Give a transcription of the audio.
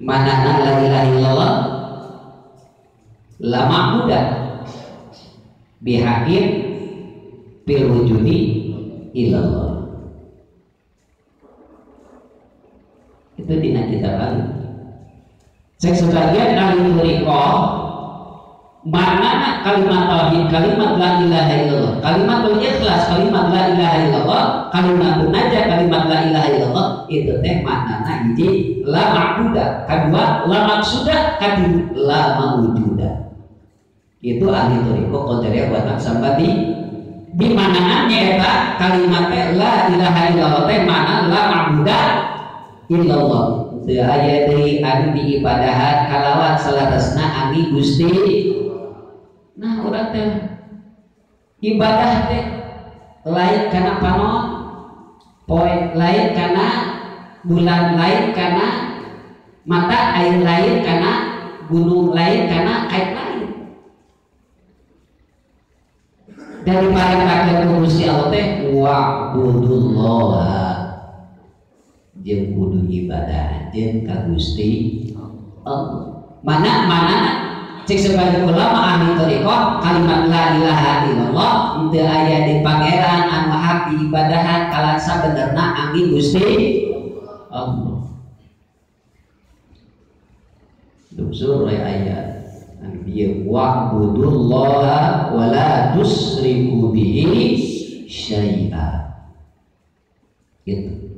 Manana la ilaha illallah la ma'budah bihaqqin fil wujudi illallah. Itu dina kitab ahli. Cek sebagian ahli thariqah makna kalimat tauhid, kalimat la ilaha illallah, kalimatul ikhlas, kalimat la ilaha illallah, kalimat najah, kalimat la ilaha illallah itu teh maknana hiji la ma'budah, kedua la maksudah, katilu la mawujudah. Itu ahli thariqah qadariyah buat Naqsyabandi. Di manaannya eta kalimat teh la ilaha illallah teh makna la ma'budah illallah. Teu aya deui anu diibadahan kalawan salaresna anggi Gusti. Nah urang teh ibadah teh lain kana panon poe, lain kana bulan, lain kana mata air, lain kana gunung, lain kana kait lain. Dari parentahkeun ku Gusti Allah teh wa'budullah jeung kudu ibadah jeung ka Gusti Allah. Mana mana cek sebagai ulama ahli thariqah kalimat la ilaha illallah teu aya di pangeran anu hak diibadahan kalan sabenerna anggi Gusti Allah. Duksur ayat anu bieu wa'budullaha wa la tusriku bihi syai'a. Gitu.